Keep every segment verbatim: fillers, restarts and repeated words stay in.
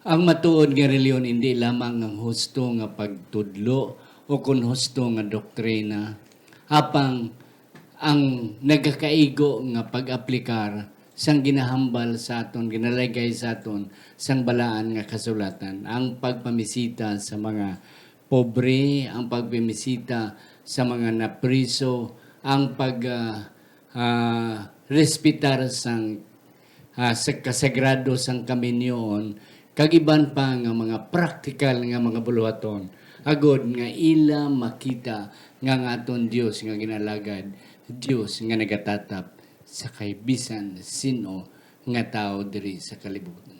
Ang matuod nga relihiyon indi lamang ang husto nga pagtudlo o kon husto nga doktrina, apang ang nagakaigo nga pag-aplikar sang ginahambal sa aton, ginalagay sa aton sang balaan nga kasulatan, ang pagpamisita sa mga pobre, ang pagpamisita sa mga napriso, ang pag, ah, ah, respetar sang, ah, sa kasagrado sang kaminyoon, kag iban pa nga mga praktikal nga mga buluhaton, agod nga ila makita nga ang aton Dios nga ginalagad, Dios nga nagatatap sa kay bisan sin-o nga tawo diri sa kalibutan.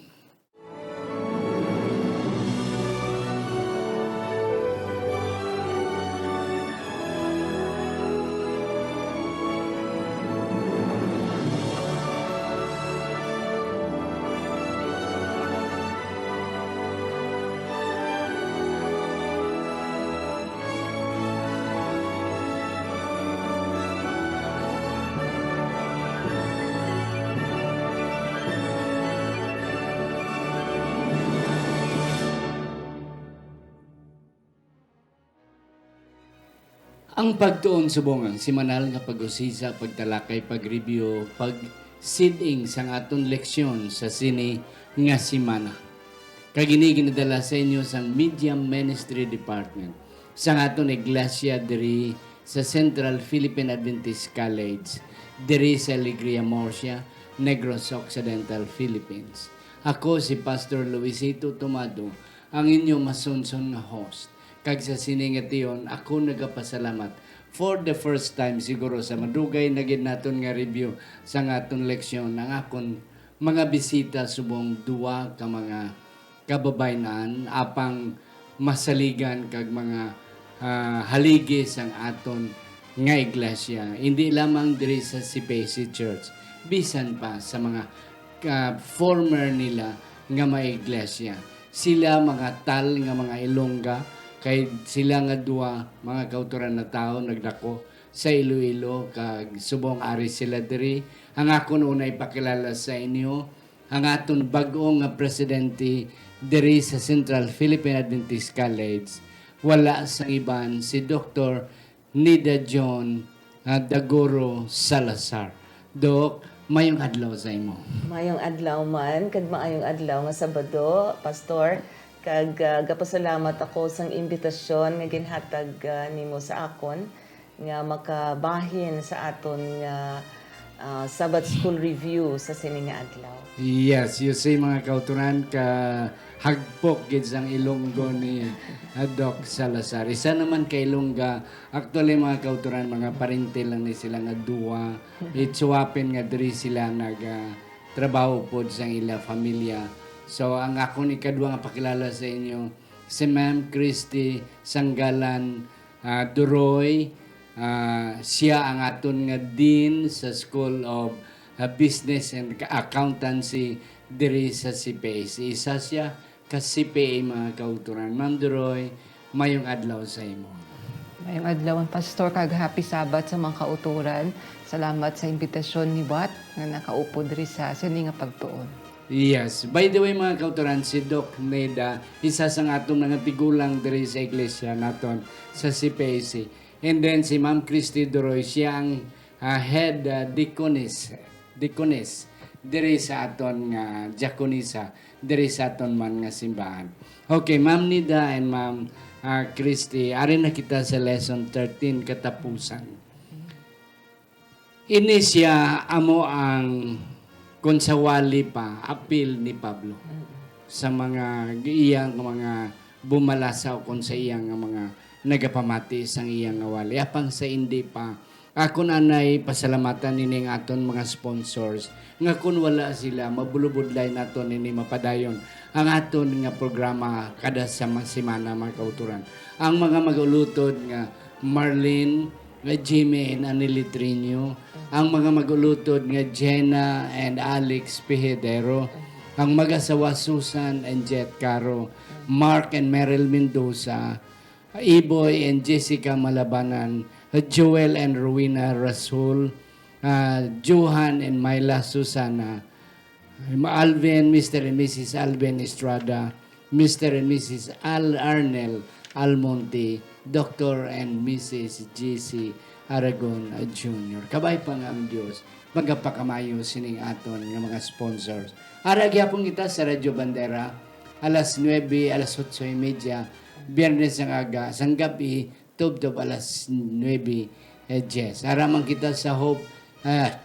Ang pagtuon subong ang semanal nga pag-usisa, pagtalakay, pag-review, pag-seeding sang aton leksyon sa sini nga semana. Kag ini ginadala sa inyo sang Media Ministry Department sang aton iglesia diri sa Central Philippine Adventist College, diri sa Alegria Murcia, Negros Occidental, Philippines. Ako si Pastor Luisito Tomado, ang inyo masunson nga host. Kag sa sini nga tion, ako nagapasalamat for the first time siguro sa madugay na gid naton nga review sang aton leksyon, ang akon mga bisita subong duwa ka mga kababayn-an, apang masaligan kag mga, ah, haligi sang aton nga iglesia, indi lamang diri sa C P A C Church, bisan pa sa mga ka-, former nila nga mga iglesia. Sila mga tal nga mga Ilongga, kay sila nga duwa, mga kautoran, natawo, nagdako sa Iloilo, kag subong ari sila diri. Ang akon una ipakilala sa inyo, ang aton bag-o nga presidente diri sa Central Philippine Adventist College, wala sang iban si Doktor Nida John, ah, Dagoro Salazar. Dok, mayong adlaw sa imo. Mayong adlaw man, kag maayong adlaw nga Sabado, Pastor. Kag, ah, gapasalamat ako sang imbitasyon nga ginhatag, ah, nimo sa akon nga makabahin sa aton nga, ah, Sabbath School Review sa sini nga adlaw. Yes, you see, mga kautoran, ka hagpok gid sang Ilonggo ni, ah, Doc Salazar. Isa naman ka Ilongga, actually, mga kautoran, mga parente lang ni sila nga duwa. It so happen nga diri sila nag, ah, trabaho pod sang ila familia. So, ang akon ikaduha nga pakilala sa inyo, si Ma'am Christy Sanggalan, ah, Duroy. Ah, siya ang aton nga Dean sa School of, ah, Business and Accountancy diri sa C P A C. Isa siya ka C P A, mga kautoran. Ma'am Duroy, mayong adlaw sa imo. Mayong adlaw, Pastor, kag happy Sabbath sa mga kautoran. Salamat sa imbitasyon ni Wat nga nakaupod diri sa sini nga pagtuon. Yes. By the way, mga kautoran, si Doc Neda, isa sang atong mga tigulang diri sa iglesia naton sa C P A C. And then si Ma'am Christy Duroy, siya ang, ah, head, ah, deaconess, deaconess diri sa aton nga diakonisa, diri sa aton man nga simbahan. Okay, Ma'am Nida and Ma'am, ah, Christy, ari na kita sa lesson thirteen, katapusan. Ini siya amo ang, kung sa wali pa, apil ni Pablo sa mga iyang mga bumalasa o kung sa iyang mga nagapamati sang iyang nga wali. Apang sa indi pa, akon anay pasalamatan ini nga aton mga sponsors, nga kun wala sila, mabulubudlay naton ini mapadayon ang aton nga programa kada sa ma-, semana, mga kautoran. Ang mga mag-ulutod nga Marlene, nga Jimmy and Annie Litrinio, ang mga mag-ulutod nga Jenna and Alex Pihedero, ang mag-asawa Susan and Jet Caro, Mark and Meryl Mendoza, Iboy and Jessica Malabanan, Joel and Rowena Rasul, ah, Johan and Myla Susana, Alvin, Mister and Missus Alvin Estrada, Mister and Missus Al Arnel Almonte, Doctor and Missus G C Aragon Junior. Kabay pa nga ang Dios magapakamayo sining aton nga mga sponsors. Ara gyapon kita sa Radyo Bandera, alas nuebe, alas otso y media, Biyernes ang aga, sang gabi, tubtob alas nuebe, eh, diyes. Ara man kita sa Hope, ah,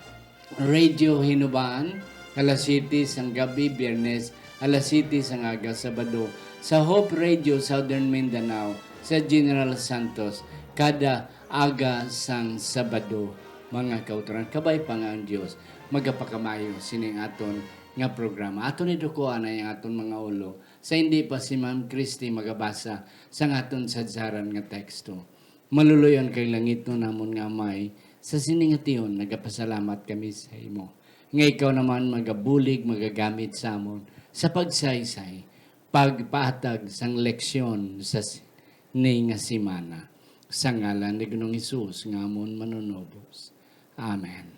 Radio Hinubaan, alas siyete sang gabi, Biyernes, alas siyete sang aga, Sabado, sa Hope Radio Southern Mindanao, sa General Santos, kada aga sang Sabado, mga kautoran. Kabay pa nga ang Dios magapakamayo sining aton nga programa. Aton idukoan ang aton mga ulo. Sa hindi pa si Ma'am Christy magabasa sang aton sadsaran nga teksto. Maluloy-on kag langitnon namon nga Amay, sa sini nga tion nagapasalamat kami sa imo, nga ikaw naman magabulig, magagamit sa amon sa pagsaysay, pagpahatag sang leksyon sa sini nga semana. Sa ngalan ni Ginoong Hesus nga amon Manunubos. Amen.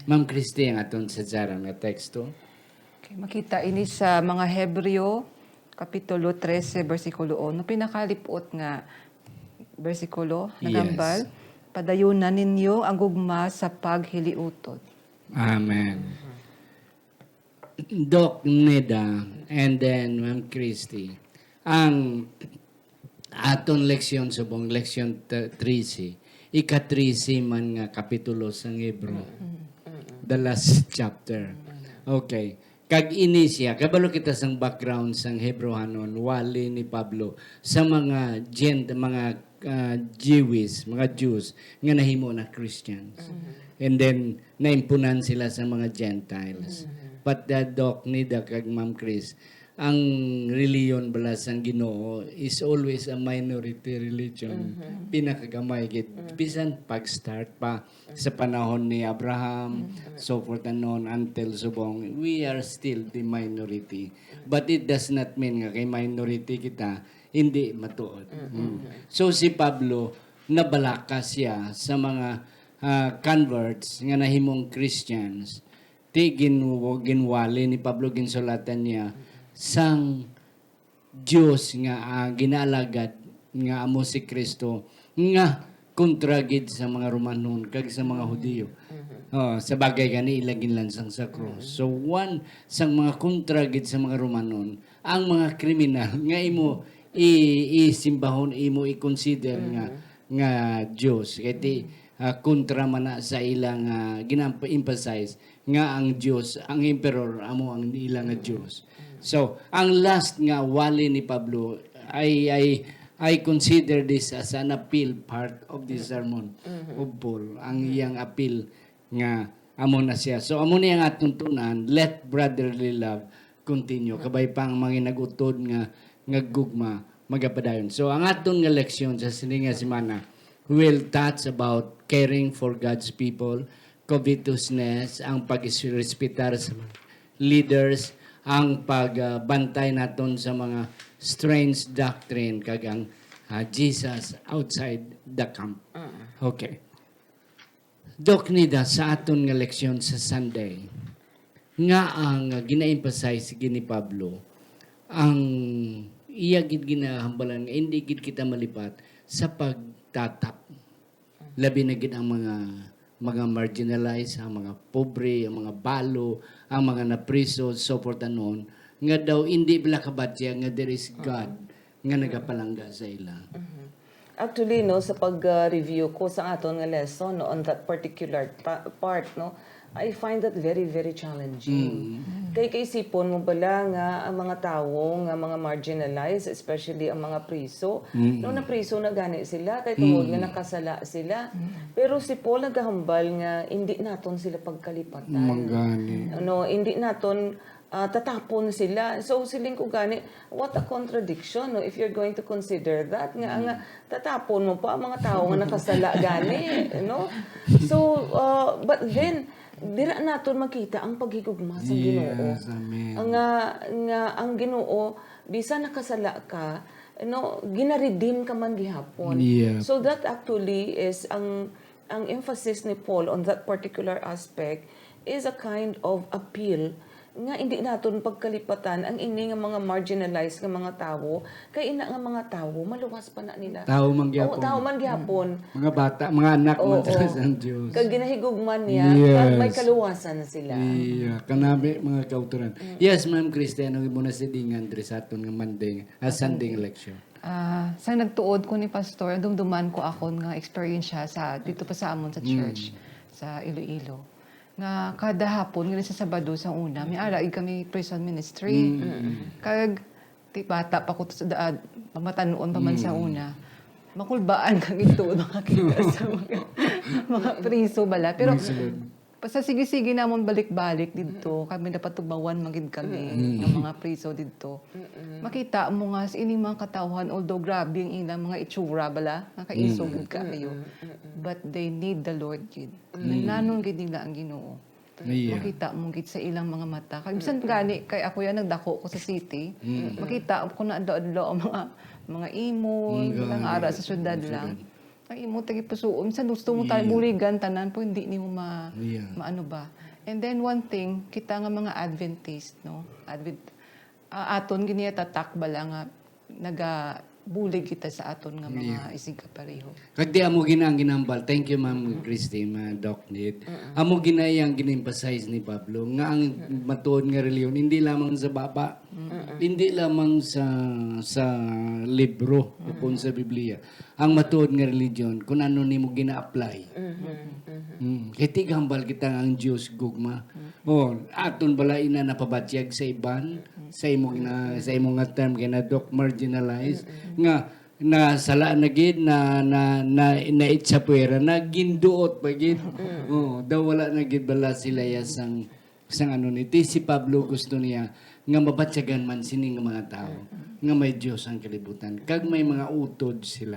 Ma'am Christy, ang aton sadsaran nga teksto. Okay, makita ini sa mga Hebreo, Kapitulo trese, bersikulo uno. Pinakalipot nga bersikulo, Yes. nagambal, "Padayunan ninyo ang gugma sa paghiliutod." Amen. Doc Neda, and then Ma'am Christy. Ang aton leksyon, subong leksyon t-, trese, ika-trese man nga kapitulo sang Hebreo. The last chapter. Okay. Kag ini siya, kabalo kita sang background sang Hebreohanon, wali ni Pablo sa mga Gent-, mga, ah, Jewish, mga Jews nga nahimo na Christians. And then, naimpunan sila sa mga Gentiles. But the Doc Neda kag Ma'am Chris, ang reliyon bala sang Ginoo is always a minority religion. Pinakagamay gid. Bisan pag-start pa sa panahon ni Abraham, so forth and on until subong, we are still the minority. But it does not mean nga kay minority kita, hindi matuod. Mm. So si Pablo, nabalaka siya sa mga, ah, converts nga nahimong Christians. Ti gin-, ginwali ni Pablo, ginsulatan niya sang Dios nga, ah, ginaalagad nga amo si Cristo, nga kontra gid sa mga Romanon kag sa mga Hudiyo. Oh, sa bagay gani, ila ginlansang sa krus. So, one sang mga kontra gid sa mga Romanon, ang mga kriminal nga imo i-, isimbahon, imo i-consider nga, nga Dios. Kay ti, ah, kontra man na sa ilang, ah, gina-emphasize nga ang Dios, ang emperor, amo ang ila nga Dios. So, ang last nga wali ni Pablo, I, I, I consider this as an appeal part of the sermon of Paul. Ang iyang appeal nga amo na siya. So, amo ni ang atong tun-an, let brotherly love continue. Kabay pa ang mga nag-utod nga, nga gugma, magapadayon. So, ang aton nga leksyon sa sini nga semana will touch about caring for God's people, covetousness, ang pag-respetar sa mga leaders, ang pagbantay naton sa mga strange doctrine, kag ang, ah, Jesus outside the camp. Okay. Doc Nida, sa aton nga leksyon sa Sunday, nga ang gina-emphasize gid ni Pablo, ang iya gid ginahambalan nga hindi gid kita malipat sa pagtatap. Labi na gid ang mga, mga marginalized, ang mga pobre, ang mga balo, ang mga napriso, so forth and on, nga daw hindi bala kabatya nga there is God nga nagapalangga sa ila. Mhm. Actually, no, sa pag, ah, review ko sa aton nga lesson, no, on that particular ta-, part, no, I find that very, very challenging. Mm. Kay kaisipon mo bala nga ang mga tawo nga mga marginalized, especially ang mga priso, Mm. no, napriso na gani sila kay tungod nga Mm. nakasala sila. Mm. Pero si Paul nagahambal nga hindi naton sila pagkalipatan. Mangani. No, hindi naton, ah, tatapon sila. So, siling ko gani, what a contradiction, no? If you're going to consider that, nga, Mm. nga tatapon mo pa ang mga tawo nga nakasala gani, no? So, ah, but then, dira naton makita ang paghigugma sa Ginoo. Yes, amen. Nga, nga ang Ginoo, bisan nakasala ka, no, ginaredeem ka man gihapon. Yep. So that actually is ang, ang emphasis ni Paul on that particular aspect is a kind of appeal Nga hindi naton pagkalipatan ang ini nga mga marginalized nga mga tawo, kay ina nga mga tawo, maluwas pa na nila. Tawo man Oo, gyapon. Tawo man gyapon. Mga bata, mga anak man Oo. sila sang Dios. Kag ginahigugman niya, Yes. kag may kaluwasan na sila. Iya, kanami mga kautoran. Yes, Ma'am Christy, ano imo na sidingan diri sa aton nga Monday, ah, Sunday nga leksyon? Ah, sa nagtuod ko ni Pastor, dumduman ko akon nga experience siya sa, dito pa sa amon sa Mm. church, sa Iloilo. Nga kada hapon, nga sa Sabado sa una, may ara gid kami prison ministry. Mm. Kag, ti bata pa ko sa daad, pamatanuon pa man sa Mm. una. Makulbaan kami tuod makakita sa mga, mga priso bala. Pero Mga sulod. pa sa sige-sige namon balik-balik didto, kami napatubawan man gid kami Mm. ng mga priso didto. Makita mo nga sa ining mga katawhan, although grabe ang ilang mga itsura bala, nga kaisog gid kaayo. But they need the Lord gid. Nananon gid nila ang Ginoo. Iya. Makita mo gid sa ilang mga mata. Kay bisan gani kay ako yan nagdako ko sa city, Mm. makita ko na adlaw-adlaw ang mga mga imol, Mm, mga gani. ara sa syudad lang. Ang imo tagipusoon, bisan gusto mo tayo Iya. buligan tanan po, hindi nimo ma, Iya. maano ba. And then one thing, kita nga mga Adventist, no? Advent, ah, aton gini tatak bala nga nagabulig kita sa aton nga mga Yeah. isigkapareho. Kag di amo gina ang ginambal. Thank you, Ma'am Christy, Ma'am Doc Nid. Amo gina ang gin-emphasize ni Pablo nga ang matuod nga reliyon hindi lamang sa baba, hindi lamang sa sa libro o kung sa Biblia. Ang matuod nga religion kung ano nimo gina-apply. Mm. Kay tigambal kita nga ang Dios gugma. Oh, aton bala ina napabatyag sa iban, sa imo na sa imo nga term kay na Doc, marginalized, nga na sala na gid, na na na naitsapwera na, ginduot pa gid. Oh, daw wala na gid bala sila ya sang sang ano ni ti si Pablo gusto niya nga mabatyagan man sini nga mga tawo nga may Dios ang kalibutan kag may mga utod sila.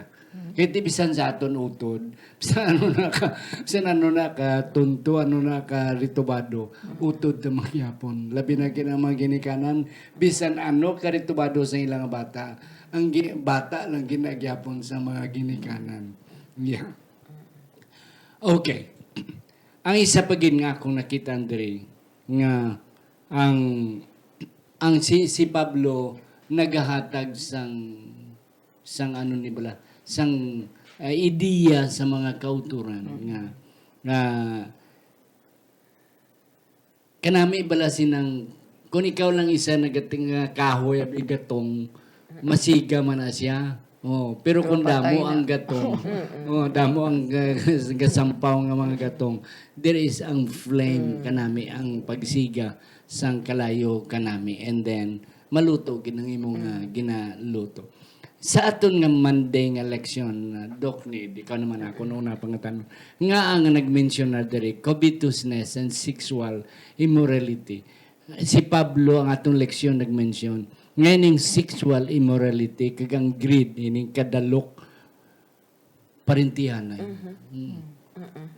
Kay ti bisan sa aton utod, bisan ano na ka, bisan ano na ka tunto, ano na ka ritubado, utod ta mangyapon. Labi na gid ang mga ginikanan, bisan ano ka ritubado sa ilang bata, ang gi- bata lang ginagyapon sa mga ginikanan. Yeah. Okay. Ang isa pa gid nga akong nakita diri nga ang ang si si Pablo nagahatag sang sang ano ni bala sang ah, ideya sa mga kauturan nga nga kanami bala sinang kung ikaw lang isa nagating nga kahoy abi gatong masiga man na siya. Oh, pero kung Pero patay damo na. Ang gatong, oh, damo ang ga- gasampaw nga mga gatong, there is ang flame kanami ang pagsiga sang kalayo kanami, and then maluto gid ang imo nga ginaluto. Sa aton nga Monday nga leksyon, uh, Doc Nid, ikaw naman ako noon na pangatan nga ang nag-mention na diri, covetousness and sexual immorality. Si Pablo ang atong leksyon nag-mention nga ning sexual immorality kag ang greed, ining kadalok parintihanay. Mm.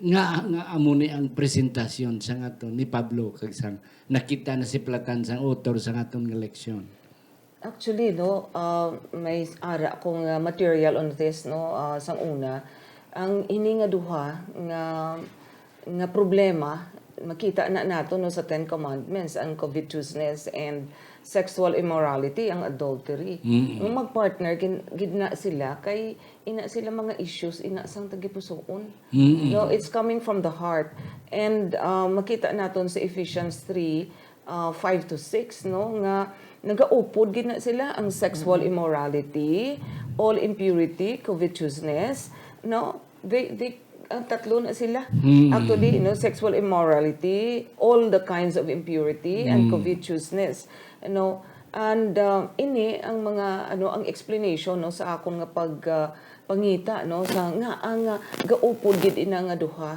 Nga nga amo ni ang presentasyon sa ato ni Pablo kag sang nakita na si Platan sang author sa aton nga leksyon. Actually, no, uh, may ara akong uh, material on this, no, uh, sang una. Ang ini nga duha nga nga problema makita na nato no sa Ten Commandments, ang covetousness and sexual immorality, ang adultery. Mm. Kung mag-partner gid na sila kay ina sila mga issues ina sang tagipusoon. Mm. No, it's coming from the heart. And uh, makita naton sa Ephesians three uh, five to six, no, nga nagaupod gid na sila ang sexual immorality, all impurity, covetousness, no? They they ang tatlo na sila. Mm. Actually, no, sexual immorality, all the kinds of impurity and Mm. covetousness, no? And uh, ini ang mga ano ang explanation, no, sa akon nga pag uh, pangita, no, sa nga ang uh, gaupod gid ina nga duha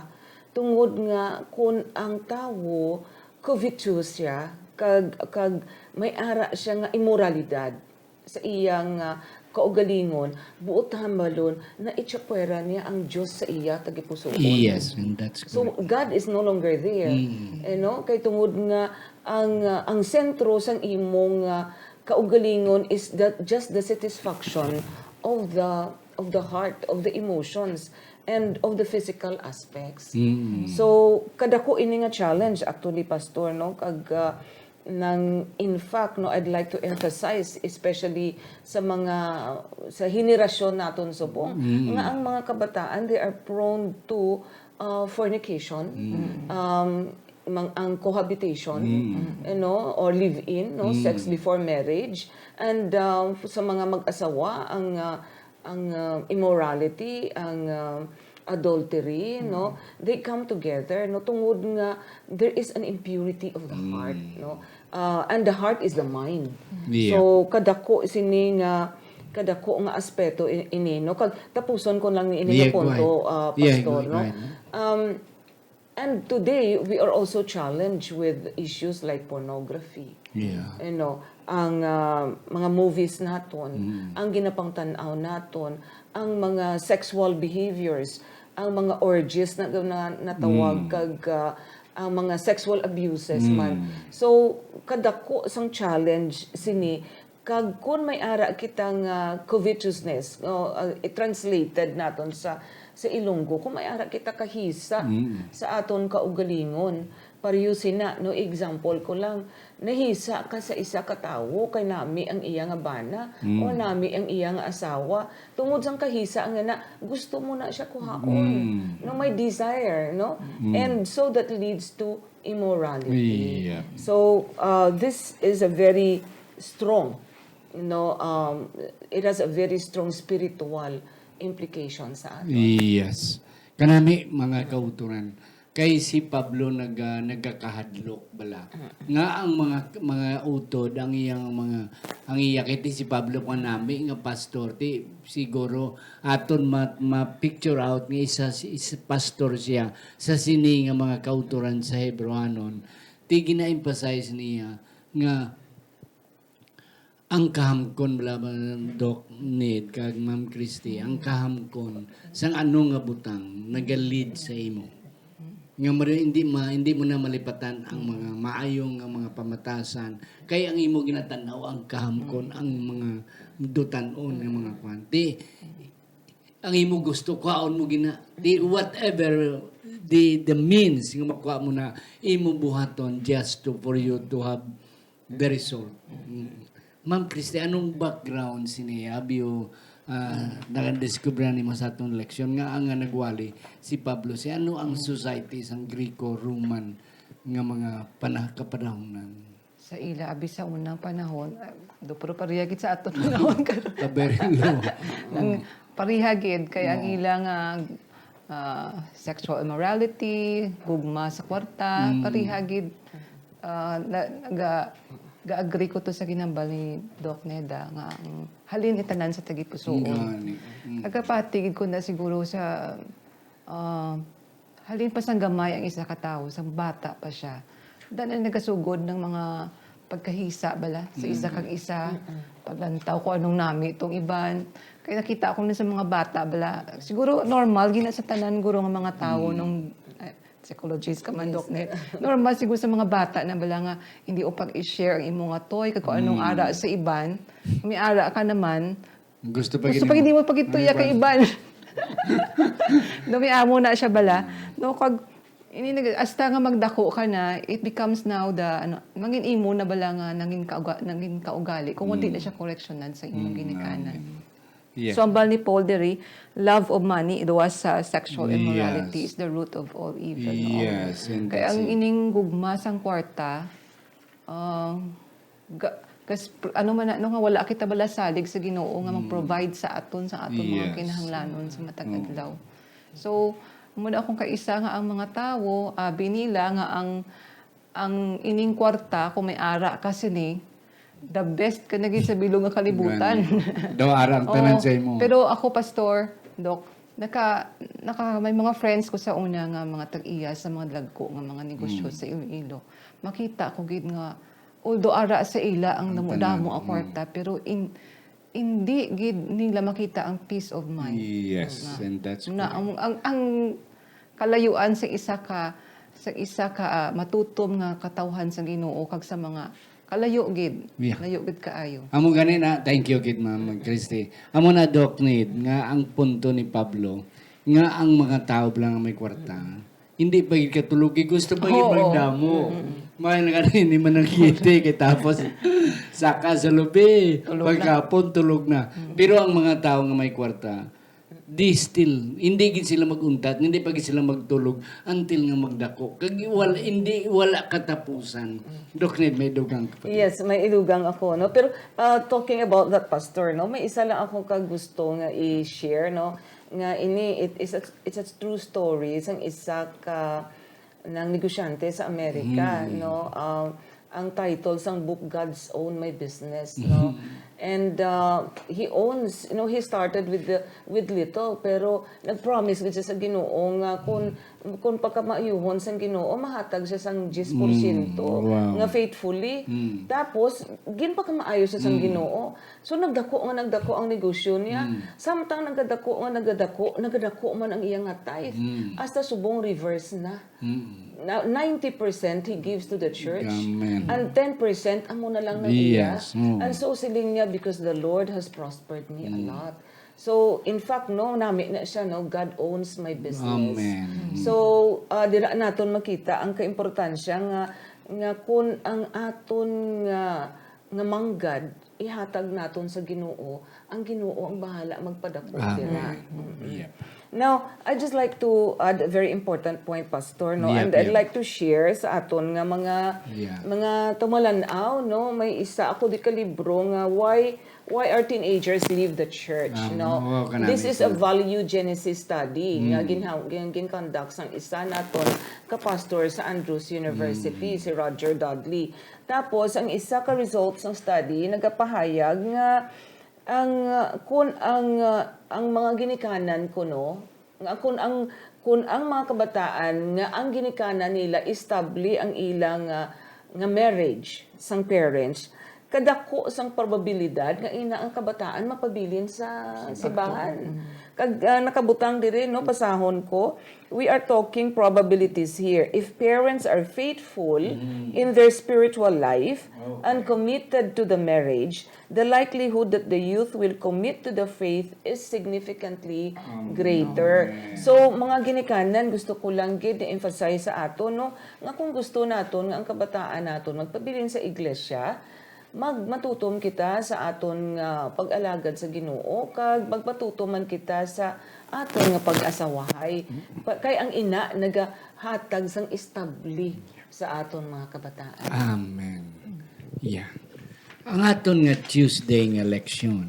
tungod nga kun ang tawo covetous siya kag kag may ara siya nga imoralidad sa iyang uh, kaugalingon, buot hambalon na itsapwera niya ang Dios sa iya tagipusoon. Yes, and that's So correct. God is no longer there. Mm. You know, kay tungod nga ang uh, ang sentro sang imong uh, kaugalingon is that just the satisfaction of the of the heart, of the emotions, and of the physical aspects. Mm. So kadako ini nga challenge actually, Pastor, no, kag uh, nang, in fact, no, I'd like to emphasize, especially sa mga, sa henerasyon naton subong, nga ang mga kabataan, they are prone to, uh, fornication, um, mang-, ang cohabitation, you know, or live-in, no, sex before marriage, and, um, sa mga mag-asawa, ang, uh, ang, uh, immorality, ang, uh, adultery, no, they come together, no, tungod nga there is an impurity of the heart, no. Uh, and the heart is the mind. Yeah. So, kadako sini nga, kadako nga aspeto i-, ini, no. Kag tapuson ko lang ni ini nga Yeah, go punto, ahead. uh, Yeah, Pastor, go no. ahead. Um, and today, we are also challenged with issues like pornography. Yeah. You know, ang, uh, mga movies naton, ang ginapangtan-aw naton, ang mga sexual behaviors, ang mga orgies na, na natawag kag, uh, ang mga sexual abuses man. So, kadako sang challenge sini, kag kun may ara kita nga covetousness, no, uh, i-translated naton sa, sa Ilonggo, kun may ara kita kahisa sa aton kaugalingon, pareho sina, no, example ko lang, nahisa ka sa isa ka tawo kay nami ang iya nga bana o nami ang iya nga asawa, tungod sang kahisa nga na gusto mo na siya kuhaon, no, may desire, no, and so that leads to immorality. Yeah. So, uh, this is a very strong, you know, um, it has a very strong spiritual implication sa aton. Yes. Kanami, mga kautoran, kay si Pablo nag-, ah, nagakahadlok bala nga ang mga, mga utod, ang iyang mga, ang iya, kay ti si Pablo kanami nga pastor, ti siguro aton ma-, ma-picture out nga isa, isa pastor siya sa sini nga mga kautoran sa Hebreohanon. Ti gina-emphasize niya nga ang kahamkon, bala, Doc Ned kag Ma'am Christy, ang kahamkon sang ano nga butang nagalid sa imo nga mari-, hindi ma-, hindi mo na malipatan ang mga maayo nga mga pamatasan, kay ang imo ginatan-aw ang kahamkon, ang mga dutan-on nga mga kwan. Ti, ang imo gusto, kwaon mo gina, di whatever the, the means nga makuha mo na, imo buhaton just to, for you to have the result. Mm. Ma'am Christy, anong background sini? Abi o, ah, nakadiskubre nimo sa atong leksyon nga ang, nga nagwali si Pablo, si ano ang society sang Greco-Roman nga mga pana-, kapanahonan? Sa ila, abi sa unang panahon, ah, do, pero pareha gid sa aton panahon karon. Kaberlo. Ang pareha gid kay ang ila nga, ah, sexual immorality, gugma sa kwarta, pareha gid, ah, na, ga-, ga-agree ko to sa ginambal ni Doc Neda nga ang halin itanan sa tagipusoon. Gani. Mm. Kagapati gid ko na siguro sa, ah, halin pa sang gamay ang isa ka tawo, sang bata pa siya, dan ang nagasugod ng mga pagkahisa bala sa isa kag isa, paglantaw ko anong nami tong iban. Kaya nakita ko na sa mga bata bala, siguro normal gina sa tanan guro nga mga tawo nung, eh, psychologist ka man, Doc, ne? Normal siguro sa mga bata na bala nga hindi o pag-i-share ang imo nga toy kag kung anong ara sa iban. May ara ka naman, Gusto pa gusto gid pa gid mo. Nimo pagituya kay iban. Dumi amo na siya bala. No, kag ini nag-, hasta nga magdako ka na, it becomes now the, ano, mangin imo na bala nga nangin kauga-, nangin kaugali kung hindi na siya koreksyonan sa imong ginikanan. Yes. So, ang bal ni Paul diri, love of money, it was, uh, sexual immorality Yes. is the root of all evil. No? Yes, and Kaya that's ang it. ining gugma sang kwarta, ah, ga-, kas-, ano man na, no, nga wala kita bala salig sa Ginoo nga mag-provide sa aton, sa aton mga Yes. kinahanglanon sa matag Mm. adlaw. So, muna akong kaisa nga ang mga tawo, abi nila nga ang, ang ining kwarta, kung may ara ka sini, the best ka na gid sa bilog nga kalibutan. Gani. Daw ara ang tanan Oo. sa imo. Pero ako, Pastor, Doc, naka, naka, may mga friends ko sa una nga mga tag-iya sa mga dagko nga mga negosyo Mm. sa Iloilo. Makita ko gid nga, although ara sa ila ang Ang damo-damo tanan, ang kwarta, mm. pero in-, hindi gid nila makita ang peace of mind. Yes, Na, and that's na correct. ang, ang, ang kalayuan sa isa ka, sa isa ka, ah, matutom nga katawhan sa Ginoo kag sa mga kalayo gid. Yeah. Layo gid kaayo. Amo gani na, thank you gid, Ma'am Christy. Amo na, Doc Ned, nga ang punto ni Pablo, nga ang mga tao lang nga may kwarta, hindi pa gid katulogi, gusto pa gid Oo. magdamo. Mm-mm. May na gani ni Manang Kitty kay tapos saka sa lubi, Tulog na. Pagkapon tulog na. Pero ang mga tao nga may kwarta, di still, hindi gid sila mag-untat, hindi pa gid sila magtulog until nga magdako. Kag wala, hindi, wala katapusan. Doc Ned, may dugang ka pa. Yes, may idugang ako, no? Pero uh, talking about that, Pastor, no, may isa lang akong kagusto nga i-share, no? Nga ini, it is a, it's a true story sang isa ka nang negosyante sa Amerika, no? Um, ang title sang book, God's Own My Business, no? And uh, he owns, you know, he started with the, with little, pero nag-promise gid siya sa Ginoo nga kung kung pagkamaayuhon sang Ginoo, mahatag siya sang diyes porsyento Mm, wow. nga faithfully. Tapos, ginpakamaayo siya sang Ginoo. So, nagdako nga nagdako ang negosyo niya. Samtang nagadako nga nagadako, nagadako man ang iya nga tithe. Hasta subong reverse na. Na ninety percent he gives to the church. Amen. And ten percent amo na lang ng iya. Yes, mm. And so, siling niya, "Because the Lord has prospered me a lot." So, in fact, no, nami na siya, no, "God owns my business." Amen. So, ah, dira naton makita ang kaimportansya nga nga kun ang aton nga nga manggad ihatag naton sa Ginoo, ang Ginoo ang bahala magpadako dira. Amen. Yep. Now, I'd just like to add a very important point, Pastor, no? Yep, And I'd yep. like to share sa aton nga mga Yeah. mga tumalan-aw, no? May isa ako di ka libro nga why why are teenagers leave the church, Ah, no? oo, kanami This is a ito. value genesis study nga Mm. ginha- gin- gin-conduct sang isa naton ka pastor sa Andrews University, Mm. si Roger Dudley. Tapos ang isa ka result sang study nagapahayag nga ang uh, kun ang uh, ang mga ginikanan kuno nga kun ang kun ang mga kabataan nga ang ginikanan nila, establi ang ilang uh, nga marriage sang parents, kadako sang probabilidad nga ina ang kabataan mapabilin sa simbahan. Kag uh, nakabutang diri, no, basahon ko, we are talking probabilities here. If parents are faithful in their spiritual life and committed to the marriage, the likelihood that the youth will commit to the faith is significantly greater. So, mga ginikanan, gusto ko lang gid i-emphasize sa ato, no, nga kung gusto naton nga ang kabataan naton magpabilin sa iglesia, magmatutom kita sa aton nga pag-alagad sa Ginoo, kag magmatutom man kita sa aton nga pag-asawahay. Pa- kay ang ina nagahatag sang establi sa aton mga kabataan. Amen. Yeah. Ang aton nga Tuesday nga leksyon,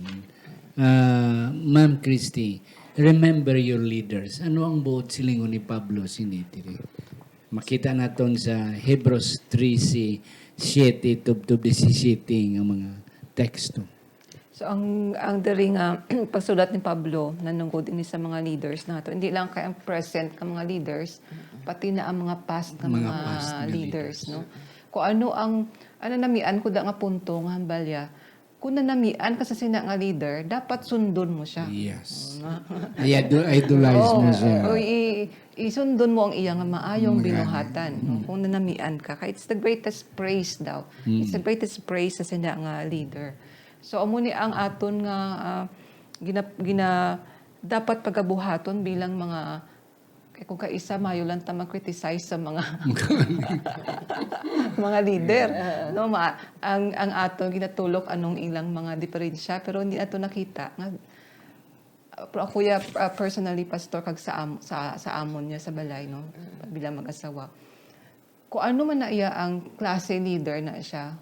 ah, Ma'am Christy, remember your leaders. Ano ang buot silingon ni Pablo sini diri? Makita naton sa Hebreos trese siete tubtob disisiete nga mga teksto. So ang ang diri nga pagsulat ni Pablo nanungod ini sa mga leaders nato, hindi lang kay ang present nga mga leaders, pati na ang mga past nga Mga mga, past nga leaders, leaders. No? Kung ano ang ano namian ko da nga punto nga hambalya, kung nanamian ka sa sina nga leader, dapat sundon mo siya. Yes. I-idol- idolize mo Oo. siya. O, i- isundon mo ang iya nga maayong Mga- binuhatan, no? Kung nanamian ka, kay it's the greatest praise daw. It's the greatest praise sa sina nga leader. So amo ni ang aton nga ah, gina, gina dapat pagabuhaton bilang mga, kay kung kaisa, mayo lang ta mag-criticize sa mga mga leader, no? Ma, ang ang aton ginatulok anong ilang mga diferensya, pero hindi nato nakita nga. Pero ako ya, ah, personally, pastor, kag sa am, sa sa amon niya sa balay, no, bilang mag-asawa, kung ano man na iya ang klase leader na siya,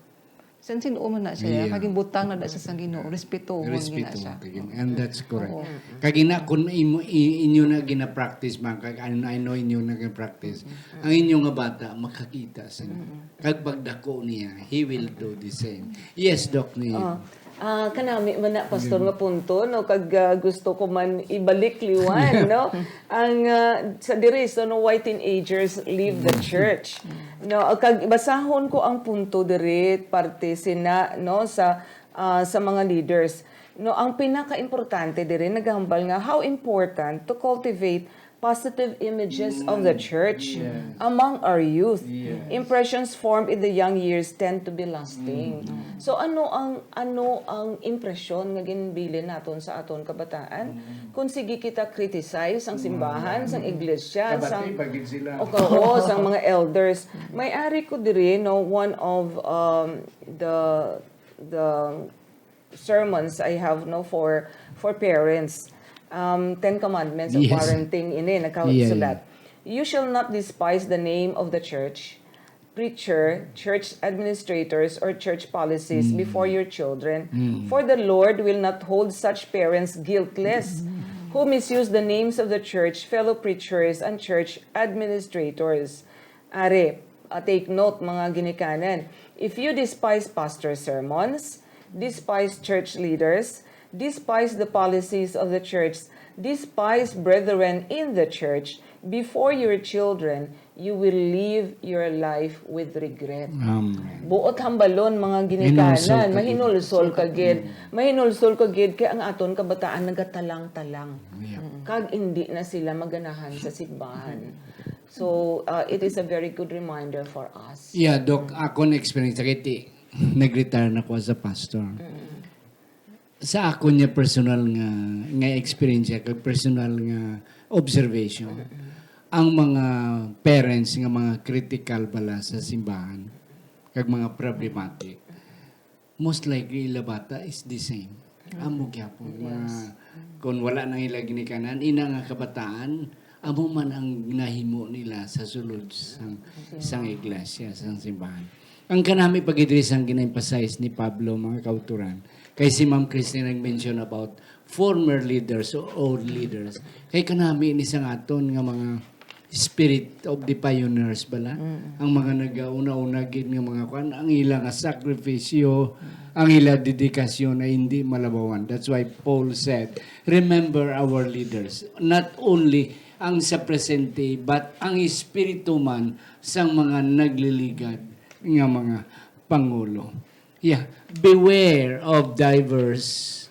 sin-o man na siya, Yeah. kag ginbutang na da siya sang Ginoo, respetuhon gina Respeto siya. Kag-, and that's correct. Oo. Kag ina, kung imo, i- inyo na gina-practice, man, kag I, I know inyo na gina-practice, ang inyo nga bata makakita sa inyo. Kag pagdako niya, he will do the same. Yes, Doc, ni. Oh. Ah, kanami man na, pastor, nga punto, no, kag ah, gusto ko man ibalik liwan, no, ang ah, sa diri, so, no, why teenagers leave the church, no? Kag basahon ko ang punto diri, parte sina, no, sa ah, sa mga leaders, no, ang pinakaimportante diri nagahambal nga how important to cultivate positive images of the church among our youth. Impressions formed in the young years tend to be lasting. So ano ang ano ang impresyon nga ginbilin naton sa aton kabataan? Kung sige kita criticize ang simbahan, sang iglesia, sang o, sang mga elders, may ari ko diri, no, one of um, the the sermons I have, no, for for parents. Um, Ten Commandments of Parenting, ini nakasulat. You shall not despise the name of the church, preacher, church administrators, or church policies before your children, for the Lord will not hold such parents guiltless who misuse the names of the church, fellow preachers, and church administrators. Ari, uh, take note, mga ginikanan. If you despise pastor sermons, despise church leaders, despise the policies of the church, despise brethren in the church, before your children, you will live your life with regret. Buot hambalon, mga ginikanan, mahinulsol ka gid. Mahinulsol ka gid kay ang aton kabataan nagatalang-talang. Kag indi na sila maganahan sa simbahan. So, uh, it is a very good reminder for us. Yeah, Doc, akon experience, kay ti-, nag-retire na ko as a pastor. Sa akon nga personal nga, nga experience, kag personal nga observation, ang mga parents nga mga critical bala sa simbahan, kag mga problematic, most likely ila bata is the same. Amo gyapon, mga, kung wala nang ila ginikanan, ina nga kabataan, amo man ang nahimo nila sa sulod sang, sang iglesia, sang simbahan. Ang kanami pa gid diri sang gina-emphasize ni Pablo, mga kauturan, kay si Ma'am Christine nag-mention about former leaders o old leaders. Kay kanami ni sang aton nga mga spirit of the pioneers bala. Ang mga nagauna-una gid nga mga kwan, ang ila nga sakripisyo, ang ila dedikasyon ay hindi malabawan. That's why Paul said, "Remember our leaders." Not only ang sa presente, but ang espiritu man sang mga nagliligad nga mga pangulo. Yeah, beware of diverse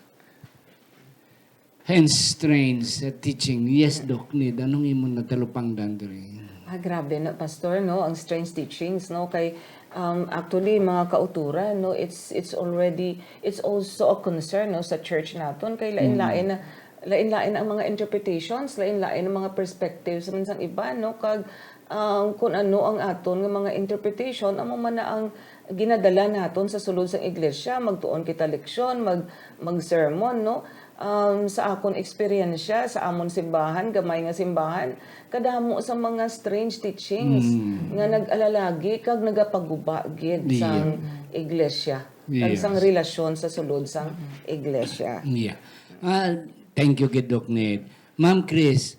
and strange sa teaching. Yes, Doc Nid, anong imong natalupangdan diri? Ah, grabe na, Pastor, no? Ang strange teachings, no? Kay, um, actually, mga kauturan, no? It's, it's already, it's also a concern, no? Sa church naton, kay lain-lain na, lain-lain ang mga interpretations, lain-lain ang mga perspectives man sang iba, no? Kag, um, kung ano ang aton nga mga interpretation, amo man na ang ginadala naton sa sulod sang iglesia, magtuon kita leksyon, mag, mag-sermon, no? Um, sa akon eksperyensya, sa amon simbahan, gamay nga simbahan, kadamo sa mga strange teachings nga nag-alalagi kag nagapaguba gid sang iglesia, kag sang relasyon sa sulod sang iglesia. Yeah. Ah, thank you gid, Doc Ned. Ma'am Chris,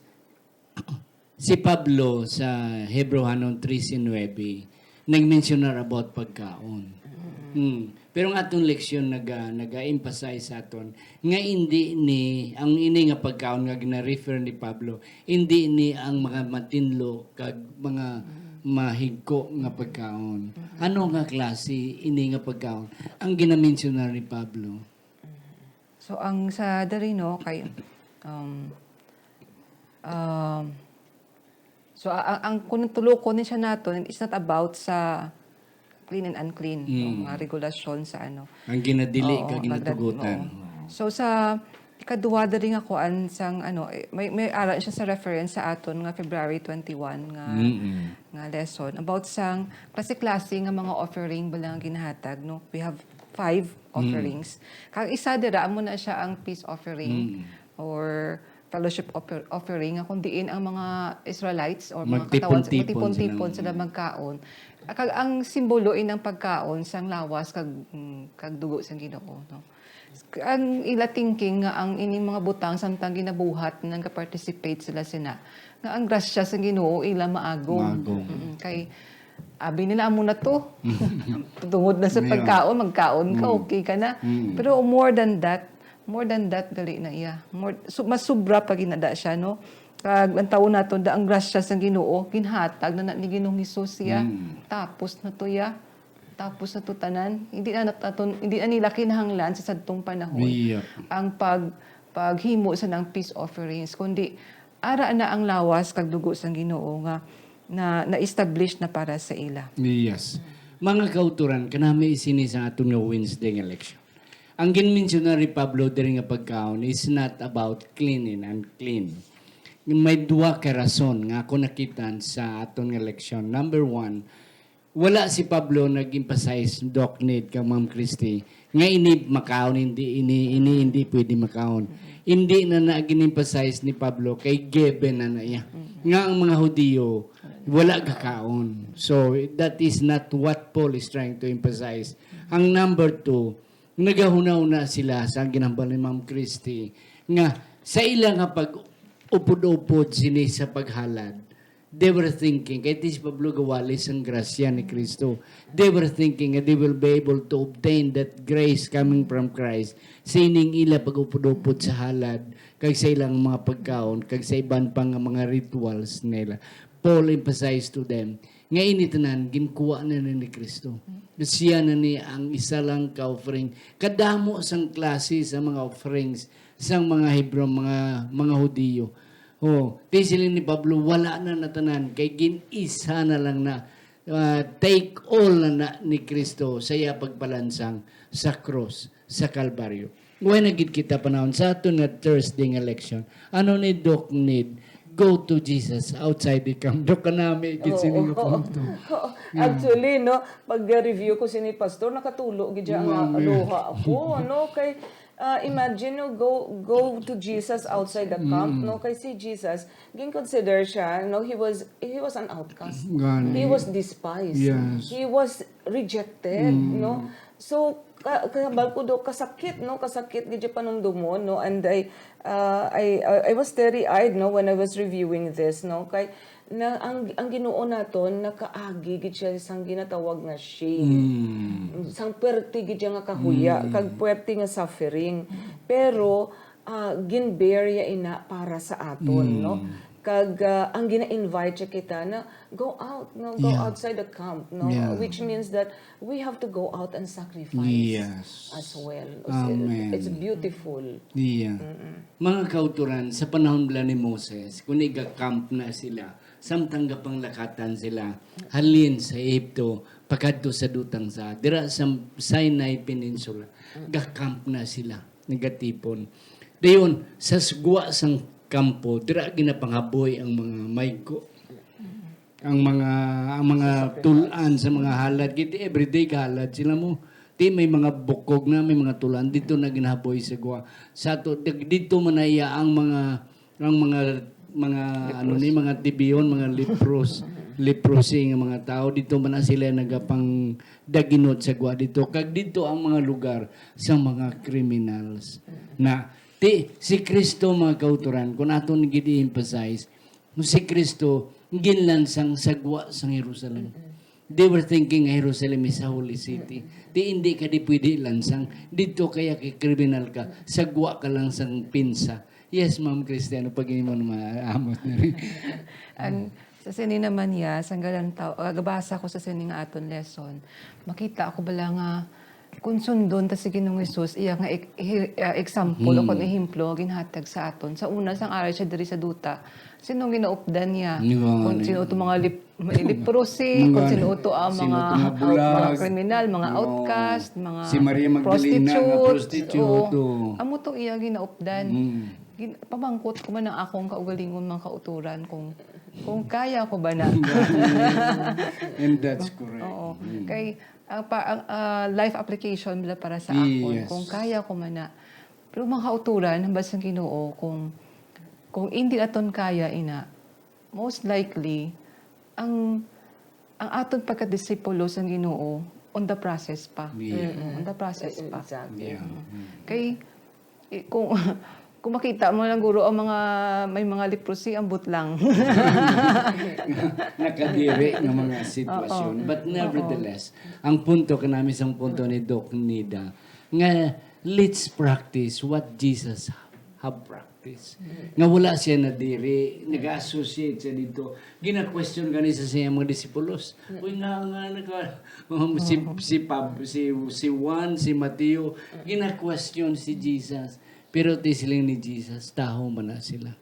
si Pablo sa Hebrehanon trese nuebe nag-mensionar about pagkaon. Mm. Pero ang aton leksyon naga-, naga-emphasize sa aton nga indi ni, ang ini nga pagkaon nga gina-refer ni Pablo, indi ni ang mga matinlo kag mga mahigko nga pagkaon. Ano nga klase ini nga pagkaon ang ginamensionar ni Pablo? So, ang sa diri, no, kay, um, um, so, a-, a-, ang kun tulokon ni siya naton, it's not about sa clean and unclean, no, mga regulasyon sa ano. Ang ginadili kag ginatugutan. Oo. So, sa ikaduha diri nga kuan sang ano, eh, may, may ara siya sa reference sa aton nga February twenty-one nga, nga lesson about sang klase-klase nga mga offering bala nga ginahatag, no? We have five offerings. Kag isa dira, amo na siya ang peace offering or fellowship offer-, offering, nga kung diin ang mga Israelites or mga katawhan, magtipon-tipon sila magkaon. Kag ang simbolo inang pagkaon sang lawas kag, mm, kag dugo sang Ginoo, no? Ang ila thinking nga ang ining mga butang samtang ginabuhat, nagaparticipate sila sina, nga ang grasya sa Ginoo ila maagom. Maagom. Mm, kay abi nila, "Amo na to." Tungod na sa pagkaon, magkaon ka, okay ka na. Pero more than that, more than that, gali na iya. More, su-, mas sobra pa ginada siya, no? Kag ang tawo nato, da ang grasya sang Ginoo, ginhatag na, na ni Ginoong Hesus siya. Tapos na to iya. Tapos na to tanan. Hindi na nat-, aton, hindi na nila kinahanglan sa sadtong panahon ang pag, paghimo sa nang peace offerings, kundi ara na ang lawas kag dugo sang Ginoo nga na, na-establish na para sa ila. Yes. Mga kauturan, kanami sini sa aton nga Wednesday nga leksyon. Ang ginmensionar ni Pablo diri nga pagkaon is not about clean and unclean. May duha ka rason nga ako nakita sa aton nga leksyon. Number one, wala si Pablo nag-emphasize, Doc Ned kag Ma'am Christy, nga ini makaon, hindi, ini, ini hindi pwede makaon. Hindi na, na gin-emphasize ni Pablo kay given na na iya nga ang mga Hudiyo wala gakaon. So, that is not what Paul is trying to emphasize. Ang number two, nagahuna-huna sila sa ginhambal ni Ma'am Christy nga sa ila nga pag-upod-upod sini sa paghalad, they were thinking, kay ti si Pablo gawali sang grasya ni Cristo. They were thinking that they will be able to obtain that grace coming from Christ, sining ila pag-upod-upod sa halad, kag sa ilang mga pagkaon, kag sa iban pa nga mga rituals nila. Paul emphasized to them nga ini tanan ginkuha na ni, ni Cristo. Siya na ni ang isa lang ka offering. Kadamo sang klase sa mga offerings sang mga Hebrew, mga, mga Hudiyo. Oh, ti siling ni Pablo, wala na natanan, kay gin-isa na lang na, ah, take all na, na ni Cristo sa iya pagpalansang sa krus sa Kalbaryo. Wala na gid kita panahon sa aton nga Thursday nga leksyon. Ano ni Doc Ned? Go to Jesus outside the camp. Doc, kanami gid sini nga punto. Oo. Yeah. Actually, no, pag-review ko sini, Pastor, nakatulo gid siya nga luha ako, no? Kay, ah, imagine, no, go, go to Jesus outside the camp, no? Kay si Jesus, gin-consider siya, no? He was, he was an outcast. Gani. He was despised. Yes. He was rejected, no? So, ka-, kahambal ko, Doc, kasakit, no? Kasakit gid siya panumdumon, no? And I, ah, I, I, I was teary-eyed, no, when I was reviewing this, no? Kay na, ang, ang Ginoo naton nakaagi gid siya sang ginatawag nga shame. Sang puwerte gid siya nga kahuya, kag puwerte nga suffering. Pero, ah, gin-bear ya ina para sa aton, no? Kag, ah, ang gina-invite siya kita na go out, no? Go outside the camp, no? Yeah. Which means that we have to go out and sacrifice as well. Amen. It's beautiful. Yeah. Mga kauturan, sa panahon bala ni Moses, kun iga-camp na sila, samtang gapanglakatan sila, halin sa Ehipto, pakadto sa dutang sa, dira sa Sinai Peninsula, ga-camp na sila, nagatipon. Dayon, sa gwa sang kampo, dira ginapanghaboy ang mga maygo. Ang mga, ang mga tul-an sa mga halad, gid everyday halad sila mo. Ti may mga bukog na, may mga tul-an dito na ginahaboy sa gwa. Sa to, dig-, dito man na iya ang mga, ang mga, mga, ano ni, mga tibiyon, mga lepros, leprosy nga mga tao. Dito man na sila nagapang daginot sa gwa dito. Kag dito ang mga lugar sa mga criminals. Na, ti, si Kristo, mga kauturan, kung aton gid i-emphasize, si Kristo ginlansang sa gwa sang Jerusalem. They were thinking Jerusalem is a holy city. Di, hindi ka di pwede lansang. Dito kaya kay kriminal ka, sa gwa ka lang sang pinsa. Yes, Ma'am Christiano, pag imo maamot na rin. Ang, sa sini naman, ya, sang galantaw, ah, gabasa ko sa sini nga aton lesson, makita ako bala nga kung sundon ta si Ginoong Jesus, iya nga ek-, hi-, ah, example o kon ehemplo nga ginhatag sa aton. Sa una, sang ari siya diri sa duta, sino ang ginaupdan niya? Kung sino to mga lip-, may leprosy, kung sino to ang mga, mga kriminal, mga outcast, mga si Maria Magdalena nga prostitute, prostitute, oo. Amo to iya ginaupdan. Gin-, pamangkot ko man ang akong kaugalingon, mga kauturan, kung, kung kaya ko ba na. And that's correct. Oo. Kay, ang pa-, ang, ah, life application nila para sa akon, kung kaya ko man na. Pero mga kauturan, hambal sang Ginoo, kung, kung hindi naton kaya ina, most likely, ang, ang aton pagkadisipulo sang Ginoo, on the process pa. Yeah. Mm, on the process pa. Exactly. Yeah. Kay, eh, kung, kung makita mo lang, guro, ang mga, may mga leprosy, ambot lang. Nakadiri nga mga sitwasyon. Oo. But nevertheless, ang punto kanami sang punto ni Doc Nida, nga let's practice what Jesus have practiced. Nga wala siya nadiri, nag-associate siya dito. Gina-question gani sa siya mga disipulos. Uy, nga, nga, naka-, um, si, si Pab-, si, si Juan, si Mateo, gina-question si Jesus. Pero ti siling ni Jesus, tawo man na sila.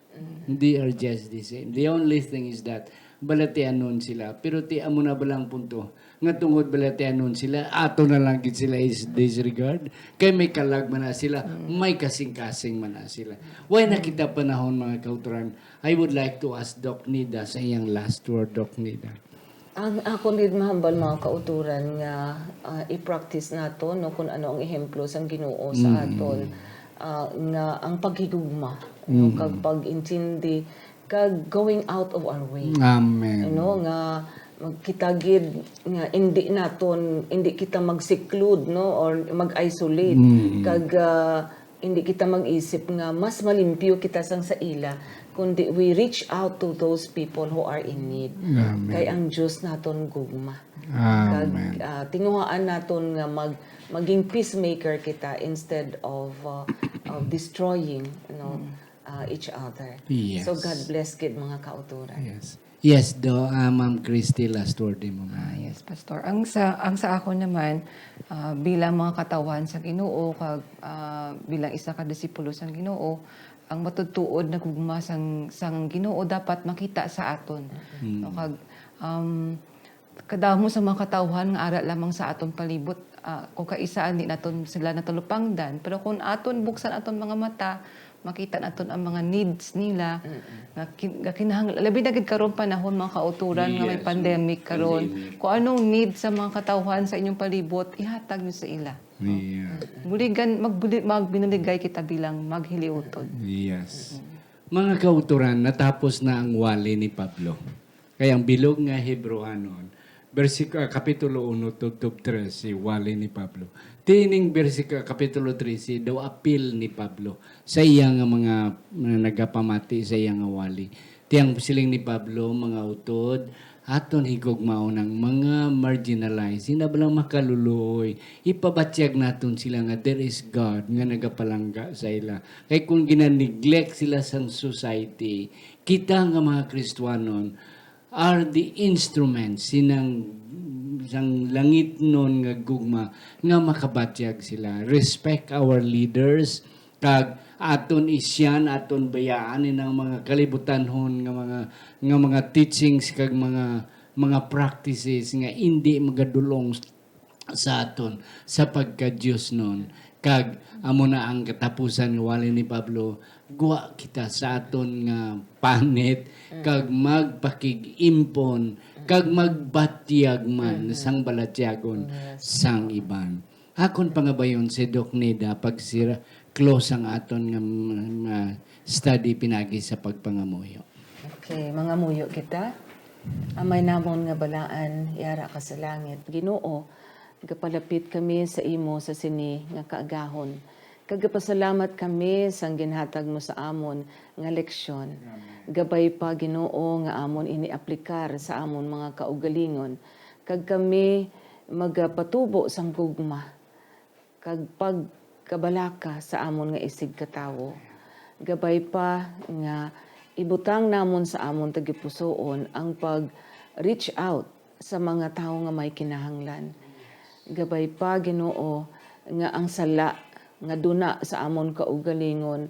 They are just the same. The only thing is that balatianon sila. Pero ti amo na bala ang punto nga tungod balatianon sila, ato na lang gid sila is disregard. Kay may kalag man na sila, may kasing-kasing man na sila. Why na kita panahon, mga kauturan? I would like to ask Doc Nida sa iyang last word, Doc Nida. Ang akon gid mahambal, mga kauturan, nga, ah, i-practice naton, no, kung ano ang ehemplo sang Ginoo sa aton, ah, nga ang paghigugma, no, kag pag-intindi, kag going out of our way. Amen. Ano, nga mag-, kita gid nga indi naton, indi kita mag-seclude, no, or mag-isolate. Kag, ah, hindi kita mag-isip nga mas malimpyo kita sang sa ila, kundi we reach out to those people who are in need. Amen. Kay ang Dios naton gugma. Amen. Kag, ah, tinguhaan naton nga mag-, maging peacemaker kita instead of, ah, of destroying, you know, ah, each other. Yes. So God bless gid, mga kauturan. Yes. Yes, do, ah, Ma'am Christy, last word mo, ma'am. Ah, yes, Pastor. Ang sa, ang sa akon naman, ah, bilang mga katawhan sa Ginoo, kag, ah, bilang isa ka disipulo sang Ginoo, ang matutuod na gugma sang, sang Ginoo dapat makita sa aton. Mm. No, kag, um, kadamo sa mga katawhan nga ara lamang sa aton palibot, ah, kung kaisa, hindi naton sila natalupangdan. Pero kung aton buksan aton mga mata, makita naton ang mga needs nila, nga kin-, nga kinahanglan, labi na gid karon panahon, mga kauturan, nga may pandemic karon. Kung anong need sa mga katawhan sa inyong palibot, ihatag niyo sa ila. Yeah. Buligan, magbuli-, magbinuligay kita bilang maghiliutod. Yes. Mga kauturan, natapos na ang wali ni Pablo. Kay ang bilog nga Hebreohanon, bersik-, ah, Kapitulo uno tubtob trese, wali ni Pablo. Tining bersik-, ah, Kapitulo trese, daw apil ni Pablo sa iya nga mga, mga nagapamati sa iya nga wali. Tiyang siling ni Pablo, mga utod, aton higugmaon ang mga marginalized, sina ba lang makaluluoy, ipabatyag naton sila nga there is God nga nagapalangga sa ila. Kay kung gina-neglect sila sang society, kita nga mga Kristiyanon, are the instruments sinang, sang langitnon nga gugma nga makabatyag sila. Respect our leaders, kag aton isyan, aton bayaan inang mga kalibutanhon nga mga, nga mga teachings kag mga, mga practices nga indi magadulong sa aton sa pagka-Dios nun. Kag amo na ang katapusan nga wali ni Pablo, gwa kita sa aton nga panit, kag magpakig-impon, kag magbatyag man sang balatyagon sang iban. Akon pangabayon si Doc Nida pag sira close ang aton nga, nga study pinagi sa pagpangamuyo. Okay, mangamuyo kita. Amay namon nga balaan, yara ka sa langit. Ginoo, gapalapit kami sa imo sa sini nga kaagahon, kag gapasalamat kami sang ginhatag mo sa amon nga leksyon. Gabay pa, Ginoo, nga amon ini aplikar sa amon mga kaugalingon, kag kami magapatubo sang gugma kag pagkabalaka sa amon nga isigkatawo. Gabay pa nga ibutang namon sa amon tagipusoon ang pag-reach out sa mga tawo nga may kinahanglan. Gabay pa, Ginoo, nga ang sala nga duna sa amon kaugalingon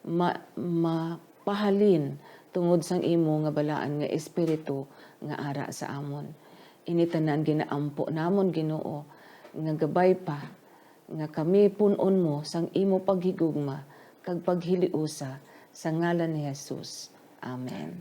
ma-, mapahalin tungod sang imo nga balaan nga Espiritu nga ara sa amon. Ini tanan ginaampo namon, Ginoo, nga gabay pa nga kami pun-on mo sang imo paghigugma kag paghiliusa, sa ngalan ni Jesus. Amen.